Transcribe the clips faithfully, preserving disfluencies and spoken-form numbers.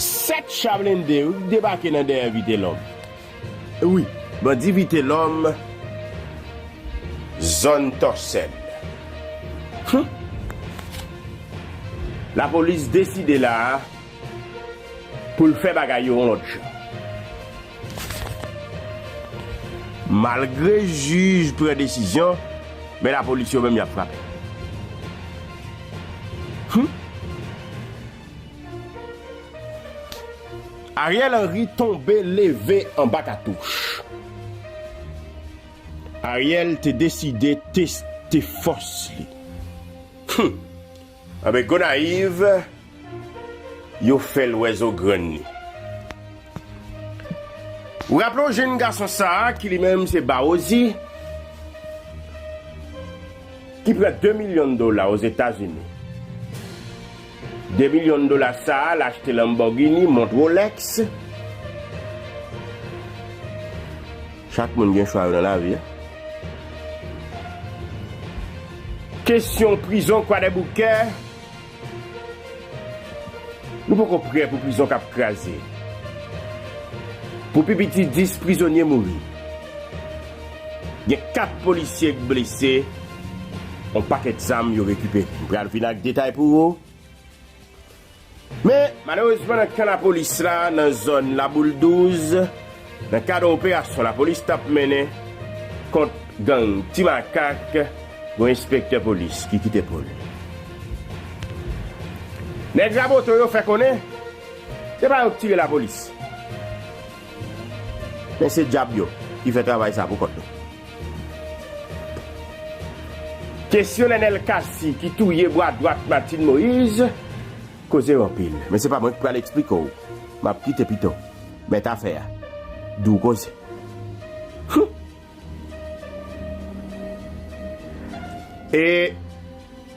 Sèt cha blende wi, k debake nan dèyè Vitelhomme. Wi, bandi Vitelhomme, zòn Tòsèd. Hum. Lapolis deside la a pou l fè bagay yo yon lòt jan. Malgre jij pran desizyon, men lapolis yo menm y ap frape. Hum. Ariel Henry tonbe leve anba katouch. Ariel te deside teste fòs li. Hum. Anben Gonayiv, yo fè l wè zo grann li. Ou raple w jenn gason sa a ki li menm se Bawozi, ki pran de milyon dola Ozetazini. De milyon dola sa a, l achte Lamborghini, mont Rolex. Chak moun gen chwa yo nan lavi a. Kesyon prizon Kwadèboukè. Nou poko prè pou prizon k ap kraze. Pou pi piti dis prizonye mouri. Gen kat polisye k blese. Yon pakèt zam yo rekipere. M pral vin ak detay pou ou. Men, malerezman, nan kan lapolis la, nan zòn Laboul douz, nan kad yon operasyon lapolis t ap mennen kont gang Ti Makak, gen yon enspektè polis ki kite po l. Nèg Raboto yo fè konnen se pa yo k tire lapolis, men se dyab yo ki fè travay sa pou kont yo. Kesyon Nenel Cassy ki touye bwa dwat Martine Moïse koze yo anpil, men se pa mwen k pral eksplike w. M ap kite pito mèt afè a di w koze. Hum. E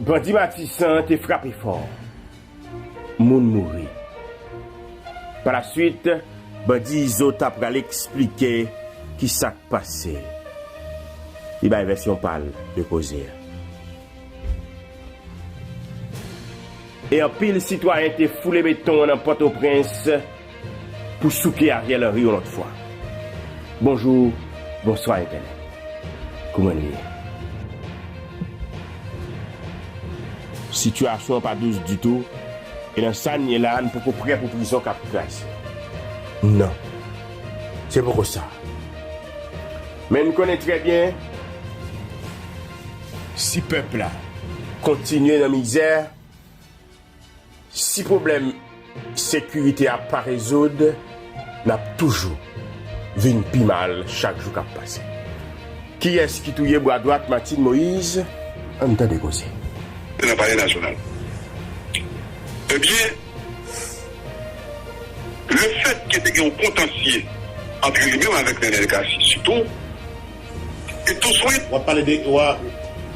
bandi Matisan te frape fò. Moun mouri. Palaswit, bandi Izo ta pral eksplike ki sa k pase. Li bay vèsyon pa l de koze a. E anpil sitwayen te foule beton an nan Pòtoprens pou souke Ariel Henry yon lòt fwa. Bonjou, bonswa entènèt. Kouman nou ye? Sitiyasyon an pa dous ditou, e nan sa n ye la a, n poko prè pou prizon k ap kraze. Non, se poko sa. Men n konnen trè byen, si pèp la kontinye nan mizè, si pwoblèm sekirite a pa rezoud, n ap toujou vin pi mal chak jou k ap pase. Kiyès ki touye bwa dwat Martine Moïse? Ann tande koze. Nan Palè Nasyonal. Ebyen, lefètke te gen yon kontansye ant li menm avèk Nenel Cassy, sitou, e tou swit. W ap pale de, w ap,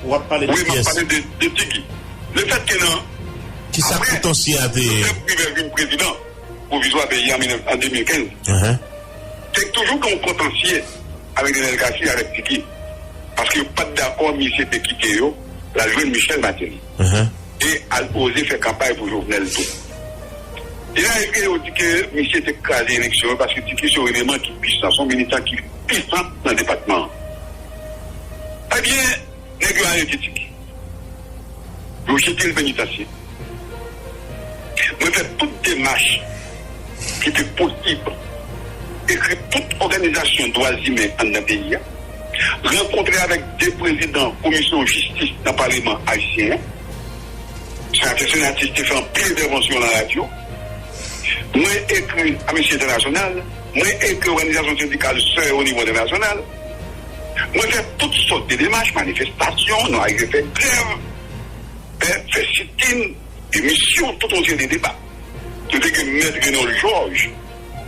w ap pale de kiyès? Wi, m ap pale de, de Tiki. Lefètke nan, kisa kontansye a te ye? Joseph Privert vin prezidan pwovizwa peyi a an de mil kenz. Te toujou gen yon kontansye avèk Nenel Cassy, avèk Tiki. Paske yo pa t dakò misye te kite yo, l al jwenn Michel Martelly. E al oze fè kanpay pou Jovenel tou. E la, eske yo di ke misye te kraze eleksyon yo paske Tiki se yon eleman ki pwisan, se yon militan ki pwisan nan depatman an. Ebyen, nèg yo arete Tiki. Yo jete l penitansye. Mwen fè tout demach ki te posib. Ekri tout òganizasyon dwa imen anndan peyi a. Rankontre avèk de prezidan komisyon jistis nan paleman ayisyen an. Senatè Senatus te fè anpil entèvansyon nan radyo. Mwen ekri Amnisti Entènasyonal. Mwen ekri òganizasyon sendikal sè o nivo entènasyonal. Mwen fè tout sòt de demach, manifestasyon, nou arive fè grèv, fè, fè sit-in, emisyon, tout yon seri de deba. Nou te gen Mèt Renold Georges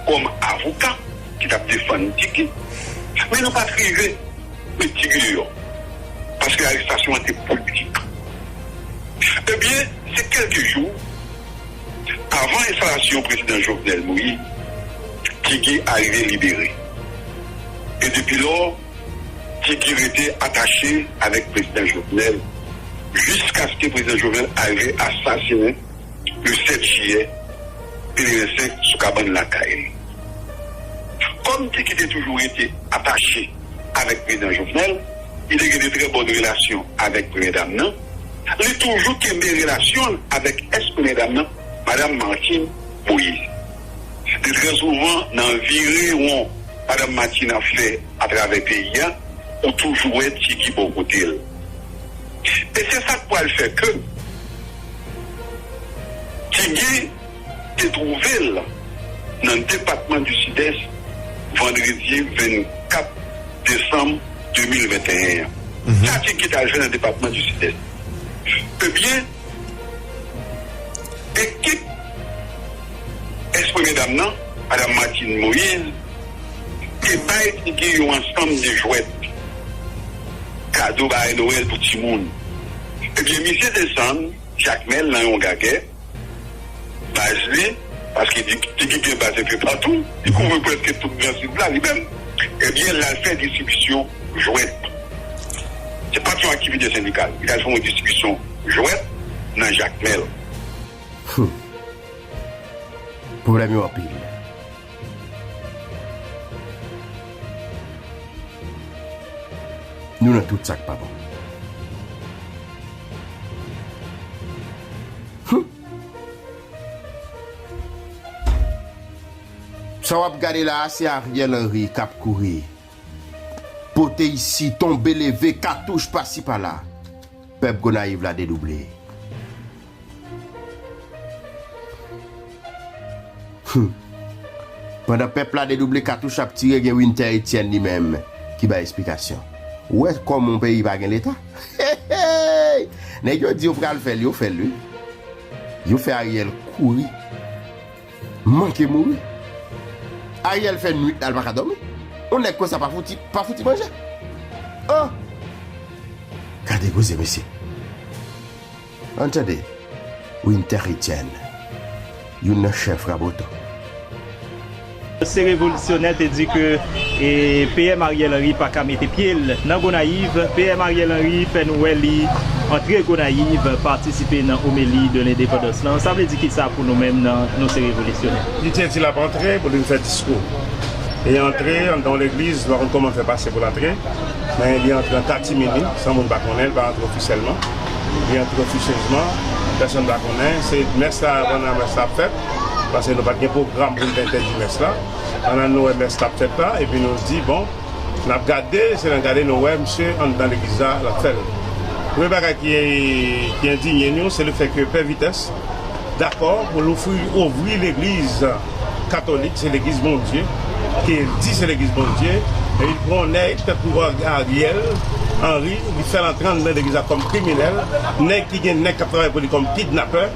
kòm avoka ki t ap defann Tiki. Men nou pa t rive met Tiki deyò, paske arestasyon an te politik. Ebyen, se kèlke jou avan enstalasyon prezidan Jovenel Moïse, Tiki arive libere. E depi lò, Tiki rete atache avèk prezidan Jovenel, jiskaske prezidan Jovenel arive asasinen le sèt jiyè Benediksyen sou kabann lakay li. Kòm Tiki te toujou rete atache avèk prezidan Jovenel, li te gen de trè bòn relasyon avèk premyè dam nan, li toujou kenbe relasyon l avèk eks premyè dam nan, madanm Martine Moïse. Li trè souvan nan vire won madanm Martine ap fè atravè peyi a, ou toujou wè Tiki bò kote l. E se sa k pral fè ke Tiki te twouve l nan depatman di Sidès vandredi vennkat desanm de mil venteyen an. Sa Tiki t al fè nan depatman di Sidès? Ebyen, ekip eks premyè dam nan, madanm Martine Moïse, te bay Tiki yon ansanm de jwèt, kado bagay Nwèl pou timoun. Ebyen, misye desann Jakmèl nan yon gagè, baz li, paske li, li gen baz enpe patou, li kouvri prèske tout Gran Sid la li menm, ebyen, l al fè distribisyon jwèt. Se pa t yon aktivite sendikal. Li t al fè yon distribisyon jwèt nan Jakmèl. Hum. Pwoblèm yo anpil. Nou nan tout sa k pa bon. Hum. Sa w ap gade la a, se Ariel Henry k ap kouri. Pote isi, tonbe leve, katouch pasi pala. Pèp Gonayiv la dedouble. Hum. Pandan pèp la dedouble, katouch ap tire, gen Winter Etienne li menm ki bay esplikasyon. Ou wè kòman yon peyi pa gen leta? Hey, hey! Nèg yo di yo pral fè l, yo fè l, wi. Yo fè Ariel kouri. Manke mouri. Ariel fè nwit la, l pa ka dòmi. Yon nèg konsa pa fouti, pa fouti manje. Oh! Gade koze, mesye. Ann tande, Winter Etienne, youn nan chèf Raboto. Se revolisyonè te di ke, e, P M Ariel Henry pa ka mete pye l nan Gonayiv. P M Ariel Henry fè nou wè li antre Gonayiv, patisipe nan omeli de lendepandans lan. Sa vle di kisa pou nou menm nan Nou Se Revolisyonè? Li te di l ap antre pou li vin fè diskou. Li antre anndan yon legliz, nou pa konn kòman l fè pase pou l antre. Men li antre an katimini, san moun pa konnen, li pa antre ofisyèlman. Li antre ofisyezman, pèsonn pa konnen. Se mès la, pandan mès la ap fèt, paske nou pa t gen pwogram pou n te entèdi mès la. Pandan nou wè mès la ap fèt la, epi nou di, bon, n ap gade, se nan gade nou wè misye anndan legliz la, l ap fè l. Premye bagay ki, ki endinye nou, se lefètke Pè Vitès dakò pou l ofri, ouvri legliz katolik, se legliz Bondye, ke l di se legliz Bondye, epi l pran yon nèg tankou Ariel Henry, li fè l antre anndan legliz la kòm kriminèl, nèg ki gen nèg k ap travay pou li kòm kidnapè,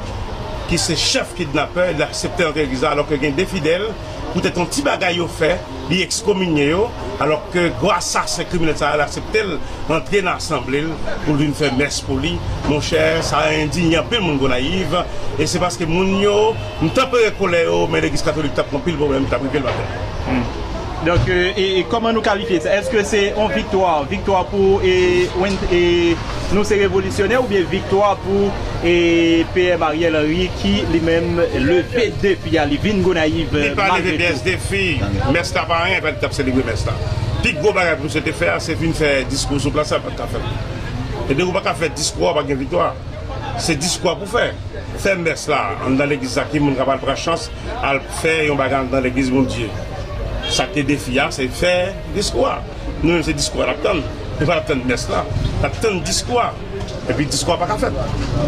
ki se chèf kidnapè, li aksepte antre legliz la, alòske gen de fidèl, poutèt yon ti bagay yo fè, li ekskominye yo, alòske gwo asasen kriminèl sa a, l aksepte l antre nan asanble l pou l vin fè mès pou li. Monchè, sa endinye anpil moun Gonayiv, e se paske moun yo, m tanpere kolè yo, men legliz katolik t ap pran anpil pwoblèm, t ap rive l atè. Hmm. Donk, e, e, e kòman nou kalifye sa? Èske se yon viktwa, viktwa pou, e, Win-, e, Nou Se Revolisyonè oubyen viktwa pou, e, P M Ariel Henry ki li menm leve defi a, li vin Gonayiv, li pa leve malgre pyès tou defi. Mès la pa anyen, pa li t ap selebre mès la. Pi gwo bagay pou misye te fè a, se vin fè diskou sou plas la, pa t ka fè l. E depi w pa ka fè diskou a, pa gen viktwa. Se diskou a pou fè. Fè mès la, anndan legliz la, ki moun ka pral pran chans al fè yon bagay anndan legliz Bondye? Sa k te defi a, se fè diskou a. Nou menm, se diskou a n ap tann. Nou pa t ap tann mès la. N ap tann diskou a. Epi diskou a pa ka fèt.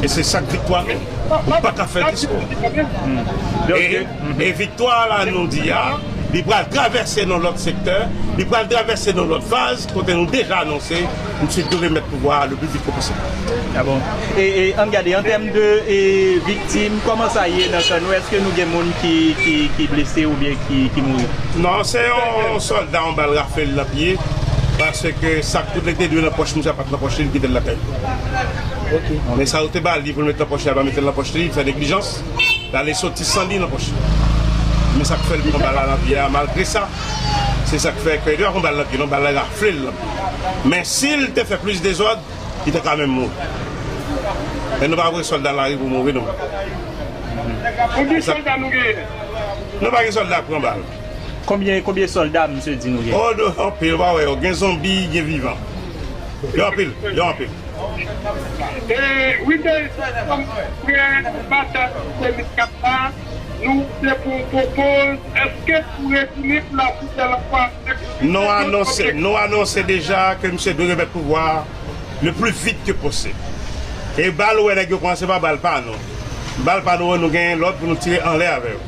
E se sa k viktwa nou. Ou pa ka fè diskou. Hmm. Donk, e, e viktwa la nou di a, li pral travèse nan lòt sektè, li pral travèse nan lòt faz, kote nou deja anonse, misye dwe remèt pouvwa a le pli vit ke posib. Ah bon? E, e, ann gade, an tèm de, e, viktim, kòman sa ye nan kan nou? Èske nou gen moun ki, ki, ki blese oubyen ki, ki mouri? Non, se yon sòlda, yon bal rafle l nan pye, paske sa k tout li te dwe nan pòch misye a pa t nan pòch li, li kite l lakay li. Ok. Men sa yo te ba li pou l met nan pòch li, li pa mete l nan pòch li, li fè neglijans, l ale soti san li nan pòch li. Men sa k fè l pran bal la nan pye a, malgre sa, se sa k fè ke li pa pran bal nan pye, non, bal la rafle l nan pye. Men si l te fè plis dezòd, li ta ka menm mouri. Men nou pa voye sòlda nan lari pou mouri, non. Konbyen sòlda nou genyen? Nou pa gen sòlda k pran bal. Konbyen, konbyen sòlda misye di nou gen? Oh, anpil, w pa wè yo. Gen zonbi, gen vivan. Yo anpil, yo anpil. E, wi, men, kòm prè batay de mil kat la, nou te pou pwopoz, èske pou retounen pou la fidèl ankò avèk... Nou anonse, nou anonse deja ke misye dwe remèt pouvwa le plus vite que possible. E bal ou wè nèg yo pran, se pa bal pa nou. Bal pa nou, nou gen lòd pou nou tire anlè avè yo.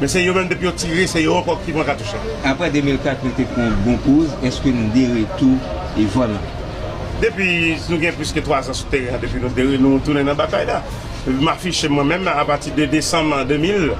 Men se yo menm, depi yo tire, se yo ankò ki pran katouch la. Apre de mil kat, nou te pran bon poz, èske n de retou e vòl la? Depi nou gen plis ke twa zan sou teren an, depi nou de, nou tounen nan batay la. Depi m afiche mwen menm apati de desanm de mil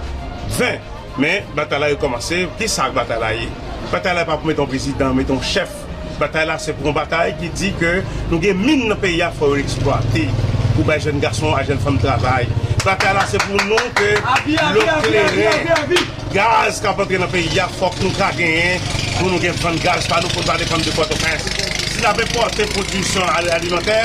ven. Men batay la rekòmanse. Kisa batay la ye? Batay la pa pou mete yon prezidan, mete yon chèf. Batay la se pou yon batay ki di ke nou gen min nan peyi a, fò yo eksplwate pou bay jèn gason ak jèn fanm travay. Batay la se pou nou ke dlo kleren, gaz k ap antre nan peyi a, fòk nou ka genyen pou nou gen vann gaz pa nou, pou nou pa depann de Pòtoprens. Si n ap enpòte pwodisyon al-, alimantè,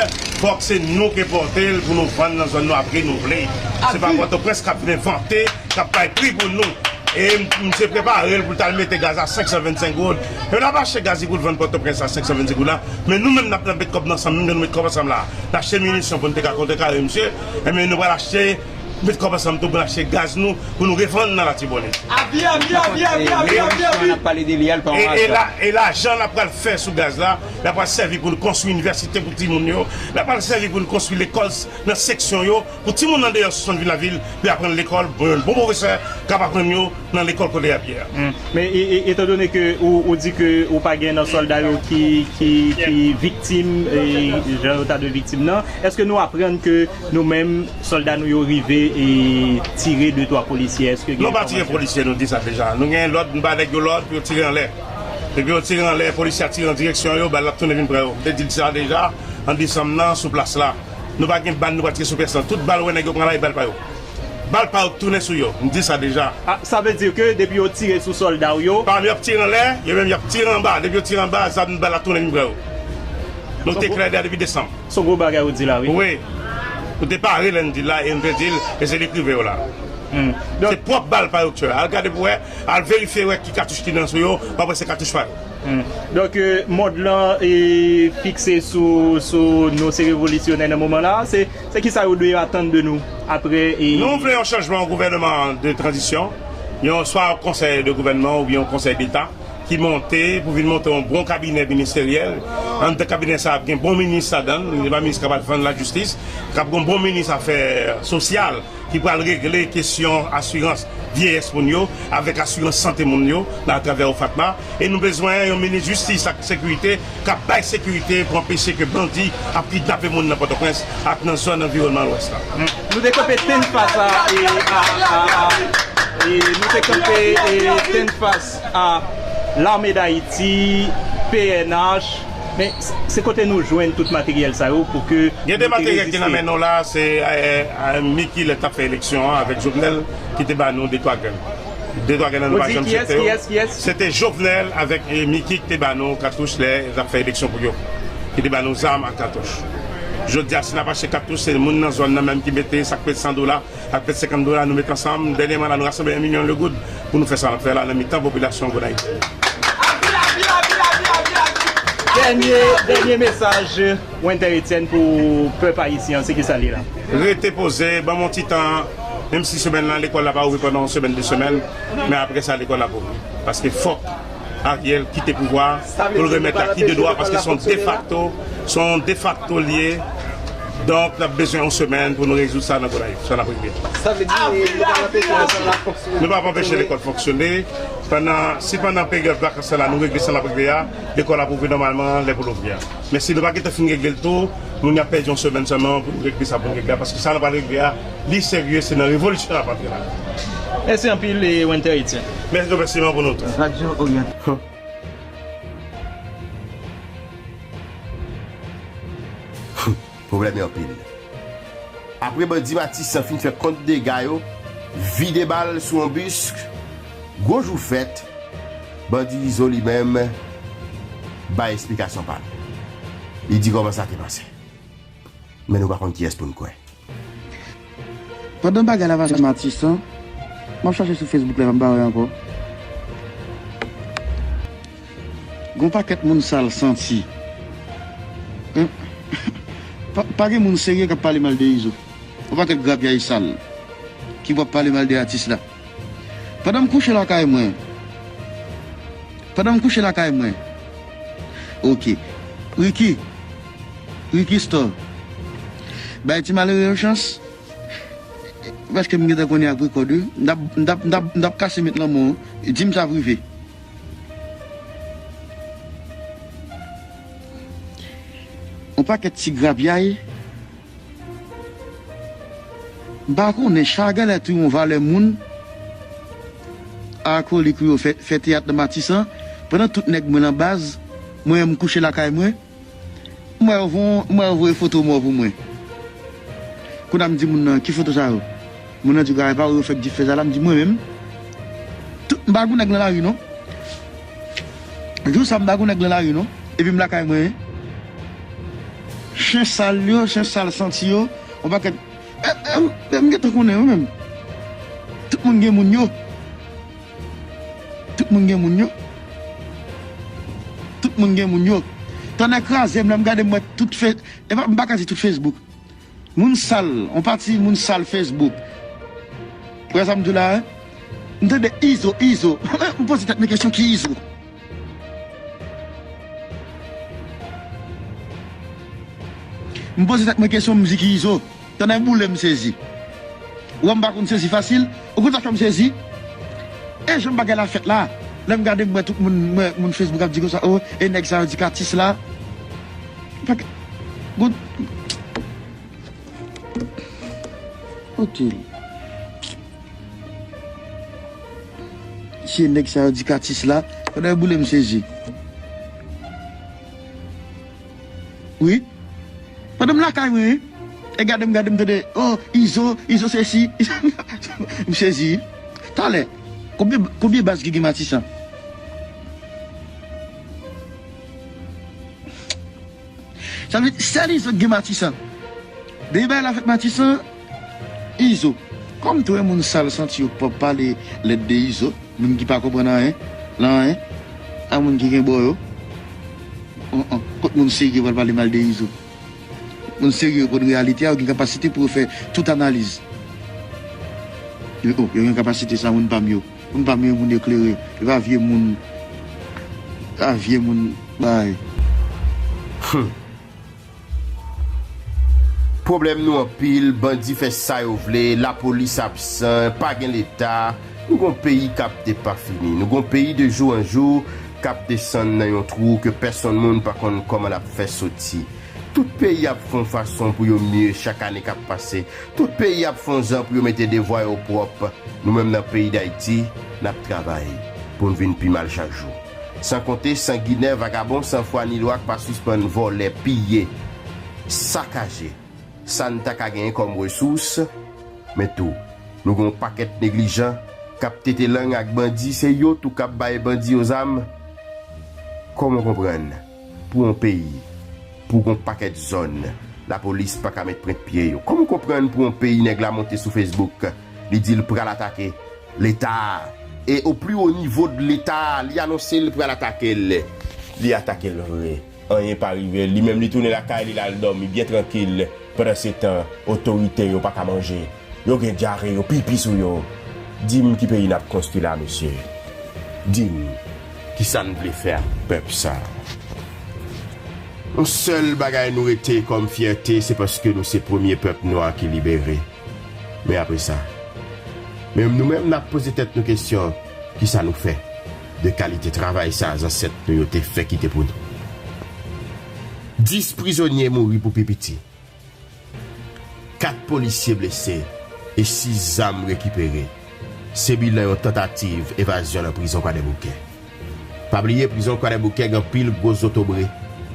fòk se nou k enpòte l pou nou vann nan zòn nou ap renouvle. Se pa Pòtoprens k ap vin envante, k ap bay pri pou nou. E m, misye prepare l pou l t al mete gaz a senk san vennsenk goud. E l ap achte gaz li pou l vann Pòtoprens a senk san vennsenk goud la. Men nou menm n ap, n ap met kòb nou ansanm, menm jan nou met kòb ansanm la. N achte minisyon pou n te ka kontrekare misye. Enben nou pral achte, met kòb ansanm tou pou n achte gaz nou, pou nou revann nan Latibonit. Avi, avi, avi, avi, avi, avi, avi. N ap pale de li a, l pa yon... E, e la, e lajan n ap pral fè sou gaz la, n ap pral sèvi pou nou konstwi inivèsite pou timoun yo, n ap pral sèvi pou nou konstwi lekòl nan seksyon yo, pou timoun andeyò sou sant vil lavil, pou y aprann lekòl, bon, bon pwofesè k ap aprann yo nan lekòl kote y ap ye a. Hmm. Men, e, e, etandone ke ou, ou di ke ou pa gen nan sòlda yo ki, ki, ki viktim, e, jan yo ta dwe viktim nan, èske nou aprann ke nou menm, sòlda nou yo rive e tire de twa polisye? Èske gen... Non, pa tire polisye, nou di sa deja. Nou gen lòd, nou ba nèg yo lòd pou yo tire anlè. Depi yo tire anlè, polisye a tire an direksyon yo, bal la ap tounen vin pran yo. M te di l sa deja, an desanm nan, sou plas la. Nou pa gen bal, nou pa tire sou pèsonn. Tout bal ou wè nèg yo pran la, e bal pa yo. Bal pa yo k tounen sou yo. M di sa deja. Ah, sa vle di ke depi yo tire sou sòlda w yo... Pa m, y ap tire anlè, yo menm y ap tire anba. Depi yo tire anba, zam, bal la tounen vin pran yo. Nou te klè deja depi desanm. Se yon gwo bagay ou di la, wi. Wi. Nou te pare lè n di l la, e nou te di l, e se li k rive yo la. Hmm. Se pwòp bal pa yo k tire. Al gade pou wè, al verifye wè ki katouch ki nan sou yo, w ap wè se katouch pa yo. Hmm. Donk, euh, mond lan, e, fikse sou, sou nou se revolisyonè nan moman la. Se, se kisa yo dwe atann de nou apre, e... Nou vle yon chanjman, yon gouvènman de tranzisyon, yon swa yon konsèy de gouvènman oubyen yon konsèy deta ki monte pou vin monte yon bon kabinè ministeryèl. Anndan kabinè sa a ap gen bon minis ladan l, li pa minis k ap al vann lajistis, k ap gen yon bon minis afè sosyal, ki pral regle kesyon asirans vyeyès moun yo, avèk asirans sante moun yo, nan atravè OFATMA. E nou bezwen yon minis jistis ak sekirite k ap bay sekirite pou anpeche ke bandi ap kidnape moun nan Pòtoprens ak nan zòn anviwònman Lwès la. Nou te kanpe tennfas a, e, a, a, a, e, nou te kanpe, e, tennfas a Lame Dayiti, P N H, men se kote nou jwenn tout materyèl sa yo pou ke... Gen de materyèl ki nan men nou la, se, e, e, Micky lè t ap fè eleksyon an avèk Jovenel, ki te ba nou de twa grenn. De twa grenn nan nou pa janm jete yo. Ou di kiyès, kiyès, kiyès? Se te Jovenel avèk, e, Micky ki te ba nou katouch lè y ap fè eleksyon pou yo. Ki te ba nou zam ak katouch. Jodi a, si n ap achte katouch, se moun nan zòn nan menm ki mete, sa k pèt san dola, ak pèt senkant dola, nou met ansanm. Dènyèman la, nou rasanble yon milyon de goud pou nou fè sa n ap fè la nan mitan popilasyon Gonayiv. Dènye, dènye mesaj Wenter Etienne pou pèp ayisyen an, se kisa li la? Rete poze, ban m yon ti tan, menm si semèn lan, lekòl la pa ouvri pandan yon semèn, de semèn, men apre sa, lekòl la pou ouvri. Paske fòk Ariel kite pouvwa a pou l remèt a ki de dwa, paske se yon defakto, se yon defakto l ye. Donk, n ap bezwen yon semèn pou nou rezoud sa nan Gonayiv, sa n ap regle. Sa vle di, nou pa anpeche lekòl la fonksyone? Nou p ap anpeche lekòl fonksyone. Pandan, si pandan peryòd vakans la, nou regle sa n ap regle a, lekòl ap ouvri nòmalman lè pou l ouvri a. Men si nou pa gentan fin regle l tou, nou ap pèdi yon semèn sèlman pou nou regle sa pou nou regle a, paske sa nou pral regle a, li serye, se nan revolisyon n ap antre la. Mèsi anpil, e, Wenter Etienne. Mèsi, mèsi pou nou tou. Radyo Orient. Pwoblèm yo anpil. Apre bandi Matisan fin fè kont dega yo, vide bal sou yon bis, gwo jou fèt, bandi Izo li menm bay esplikasyon pa l. Li di kòman sa te pase. Men nou pa konn kiyès pou n kwè. Pandan bagay la pase Matisan, m ap chache sou Facebook la, m pa wè ankò. Gon pakèt moun sal santi. Pa, pa gen moun serye k ap pale mal de Izo. Gon pakèt grapyay sal ki p ap pale mal de atis la. Pandan m kouche lakay mwen, pandan m kouche lakay mwen, oke. Ricky, Ricky Store, bay ti malere yo chans. Paske m gentan konnen y ap rekòd wi. M t ap, m t ap, m t ap, m t ap kase met lanmò. Di m sa prive. Yon pakèt ti grapyay. M pa konnen, chaga lè tou yon valè moun. Akolik yo fè, fè teyat nan Matisan. Pandan tout nèg mwen nan baz, mwen menm m kouche lakay mwen. M wè yo voye, m wè yo voye foto mò pou mwen. Kounye a m di moun nan, ki foto sa yo? Moun nan di, gade, pa ou yo fèk di fè sa la? M di, mwen menm. Tout, m pa gon nèg nan lari non. Jou sa m pa gon nèg nan lari non. Epi m lakay mwen. Chen sal yo, chen sal santi yo. Yon pakèt. E, e, e, m gentan konnen wi menm. Tout moun gen moun yo. Tout moun gen moun yo. Tout moun gen moun yo. Tonnè kraze m, lè m gade m wè tout fe-, e pa, m pa ka di tout Facebook. Moun sal, yon pati moun sal Facebook. Ou wè sa m di w la, hein? M tande Izo, Izo. M poze tèt mwen kesyon, ki Izo? M poze tèt mwen kesyon, m di ki Izo. Tonnè boule m sezi. Ou wè m pa konn sezi fasil. Ou konn sa k fè m sezi? E jan bagay la fèt la. Lè m gade m wè tout moun, m wè moun Facebook ap di konsa, oh, e nèg sa yo di k atis la. Pa gen, gon, oke. Si e nèg sa yo di k atis la, tonnè boule m sezi. Wi. Pandan m lakay mwen, wi. E gade m, gade m, tande, oh, Izo, Izo sesi. M sezi. Talè, konbyen, konbyen baz ki gen Matisan? Sa vle di, sèl Izo ki gen Matisan. Depi bagay la fèt Matisan, Izo. Kòm tou e moun sal santi yo p ap pale lèd de Izo, moun ki pa konprann anyen, lan anyen, a moun ki gen bò yo. An, an, kot moun serye pral pale mal de Izo? Moun serye yo konn reyalite a, yo gen kapasite pou yo fè tout analiz. Yo, yo gen kapasite sa, moun pa m yo. Moun pa m yo, moun eklere. Yo pa vye moun. Pa vye moun bay. Hum. Pwoblèm nou anpil, bandi fè sa yo vle, lapolis absan, pa gen leta. Nou gon peyi k ap depafini. Nou gon peyi de jou an jou k ap desann nan yon twou ke pèsonn moun pa konn kòman l ap fè soti. Tout peyi ap fè yon fason pou yo mye chak ane k ap pase. Tout peyi ap fè yon jan pou yo mete devwa yo pwòp. Nou menm nan peyi Dayiti, n ap travay pou n vin pi mal chak jou. San konte sanginè, vagabon san fwa ni lwa k pa sispann vòlè, piye, sakaje sa n ta ka genyen kòm resous, men tou, nou gen yon pakèt neglijan k ap tete lang ak bandi, se yo tou k ap bay bandi yo zam. Kòman w konprann pou yon peyi, pou yon pakèt zòn, lapolis pa ka met prent pye yo? Kòman w konprann pou yon peyi nèg la monte sou Facebook, li di l pral atake Leta a, e o pli wo nivo de Leta a, li anonse l pral atake l. Li atake l vre. Anyen pa rive l. Li menm li tounen lakay li, l al dòmi byen trankil. Pandansetan, otorite yo pa ka manje. Yo gen dyare, yo pipi sou yo. Di m ki peyi n ap konstwi la, mesye? Di m, kisa n vle fè ak pèp sa? Yon sèl bagay nou rete kòm fyète, se paske nou se premye pèp nwa ki libere. Men apre sa, men nou menm n ap poze tèt nou kesyon, kisa nou fè de kalite travay sa zansèt nou yo te fè kite pou nou? Dis prizonye mouri pou pi piti. Kat polisye blese e sis zam rekipere. Se bilan yon tantativ evazyon nan prizon Kwadèboukè. Pa bliye, prizon Kwadèboukè gen anpil gwo zotobre,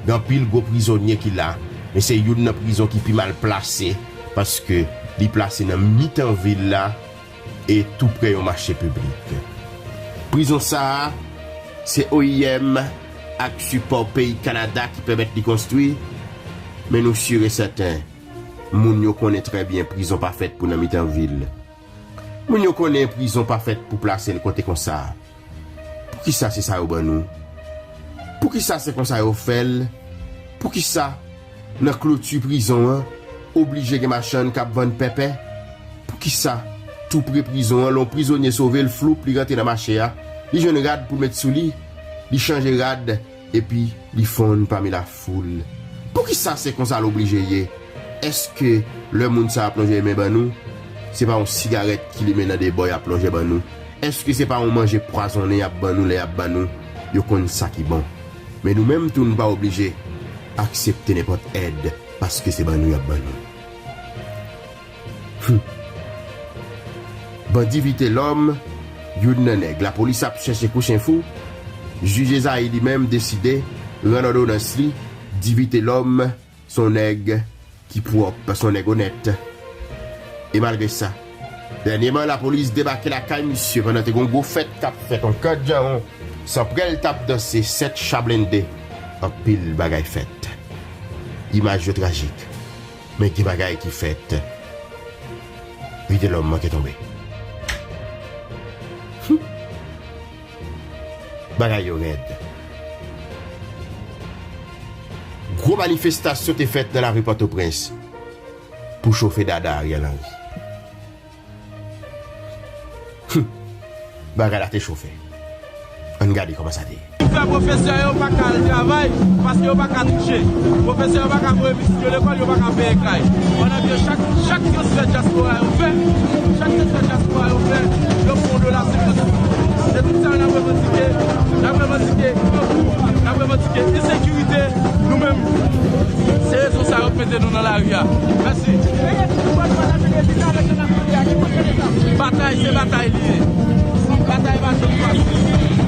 gen anpil gwo prizonye ki la, men se youn nan prizon ki pi mal plase, paske li plase nan mitan vil la e tou pre yon mache piblik. Prizon sa a, se O I M ak sipò peyi Kanada ki pèmèt li konstwi, men nou si e sèten, Moun yo konnen trè byen prizon pa fèt pou nan mitan vil. Moun yo konnen prizon pa fèt pou plase l kote konsa. Poukisa se sa yo ban nou? Poukisa se konsa yo fè l? Poukisa nan kloti prizon an oblije gen machann k ap vann pèpè? Poukisa tou pre prizon an, lè yon prizonye sove l, floup, li rantre nan mache a, li jwenn rad pou l met sou li, li chanje rad, epi li fonn pami lafoul. Poukisa se konsa l oblije ye? Èske lè moun sa a plonje men ban nou, se pa yon sigarèt ki limen nan de bò y ap plonje ban nou? Èske se pa yon manje pwazonnen y ap ban nou lè y ap ban nou? Yo konn sa ki bon. Men nou menm tou, nou pa oblije aksepte nenpòt èd paske se ban nou y ap ban nou. Hum. Bandi Vitelòm, youn nan nèg lapolis ap chèche kou chen fou, jij Ezayi li menm deside rann òdonans li di Vitelòm se yon nèg ki pwòp, se yon nèg onèt. E malgre sa, dènyèman lapolis debake lakay misye pandan te gen yon gwo fèt k ap fèt, yon kandjanwon san prèl t ap danse, sèt cha blende, anpil bagay fèt. Imaj yo trajik. Men gen bagay ki fèt. Vitelòm manke tonbe. Hum. Bagay yo rèd. Gwo manifestasyon te fèt nan lari Pòtoprens pou chofe dada Ariel Henry. Hum. Bagay la te chofe. Ann gade kòman sa te ye. Ki fè pwofesè yo pa ka al travay, paske yo pa ka touche. Pwofesè yo pa ka voye pitit yo lekòl, yo pa ka peye kay. Pandan ke chak, chak transfè dyaspora yo fè, chak transfè dyaspora yo fè, yo fè yon dola senkant. Se tout sa n ap revandike, n ap revandike, n ap revandike ensekirite, nou menm. Se rezon sa yo k mete nou nan lari a. Mèsi. Batay se batay li ye. Batay pa janm pase.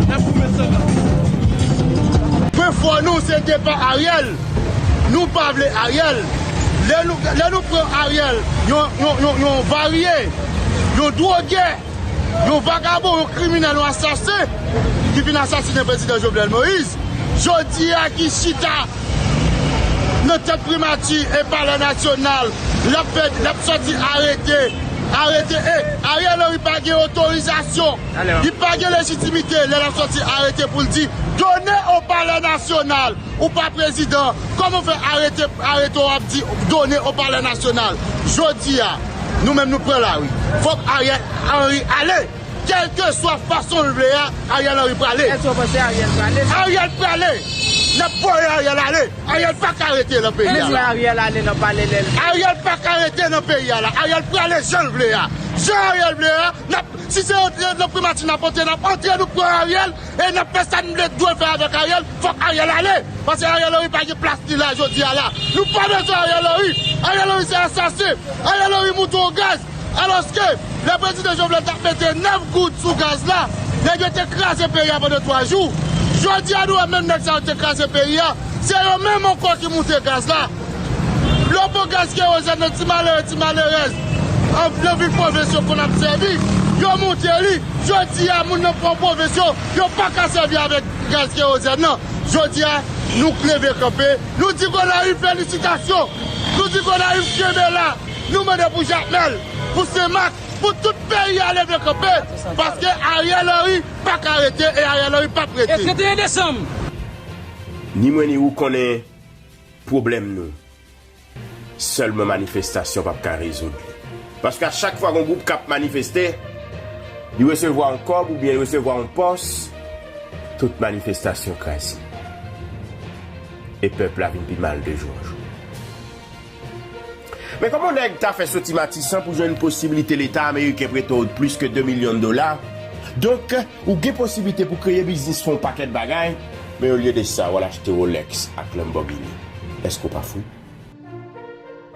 N ap goumen san gad. Pwen fò nou se depa Ariel. Nou pa vle Ariel. Lè nou, lè nou pran Ariel, yon, yon, yon, yon varye, yon dwogè, yon vagabon, yon kriminèl, yon asasen ki vin asasinen prezidan Jovenel Moïse, jodi a ki chita nan tèt primati e palè nasyonal, l ap fè, l ap sòti arete, arete, e Ariel Henry pa gen otorizasyon, li pa gen lejitimite lè l ap sòti arete pou l di, done o palè nasyonal, ou pa prezidan, kòman w fè arete, arete w ap di, done o palè nasyonal? Jodi a, nou menm nou pran lari. Fòk Ariel Henry ale. Kèlkeswa fason l vle a, Ariel Henry prale. Èske w panse Ariel prale? Ariel prale! N ap voye Ariel ale! Ariel pa ka rete nan peyi a. Men si Ariel ale nan palè lè l. Ariel pa ka rete nan peyi a la. Ariel prale jan l vle a. Jan Ariel vle a, n ap, si se antre nan primati n ap antre, n ap antre, nou pran Ariel e n ap fè sa n vle, dwe fè avèk Ariel. Fòk Ariel ale. Paske Ariel Henry pa gen plas li la jodi a la. Nou pa bezwen Ariel Henry. Ariel Henry se asasen. Ariel Henry moute yon gaz. Alòske, lè prezidan Jovenel t ap mete nèf goud sou gaz la, nèg yo te kraze peyi a pandan twa jou. Jodi a, nou wè menm nèg sa yo te kraze peyi a, se yo menm ankò ki moute gaz la. Lè w pran gaz kerozèn nan, ti malere, ti malerèz, an, nan vil pwovens yo konn ap sèvi, yo moute li. Jodi a, moun nan pran pwovens yo, yo pa ka sèvi avèk gaz kerozèn nan. Jodi a, nou leve kanpe, nou di Gonayiv felisitasyon, nou di Gonayiv kenbe la, nou mande pou Jakmèl, pou Senmak, pou tout peyi a leve kanpe, paske Ariel Henry pa ka rete e Ariel Henry p ap rete. E trannteyen desanm. Ni mwen ni ou konnen pwoblèm nou. Sèlman manifestasyon p ap ka rezoud li. Paske a chak fwa gen yon gwoup k ap manifeste, li resevwa yon kòb oubyen li resevwa yon pòs, tout manifestasyon kraze. E pèp la vin pi mal de jou an jou. Men kòman yon nèg ta fè soti Matisan pou jwenn posiblite Leta ameriken prete w plis ke de milyon dola? Donk, ou gen posiblite pou kreye biznis, fè yon pakèt bagay, men olye de sa, w al achte Rolex ak Lamborghini. Èske w pa fou?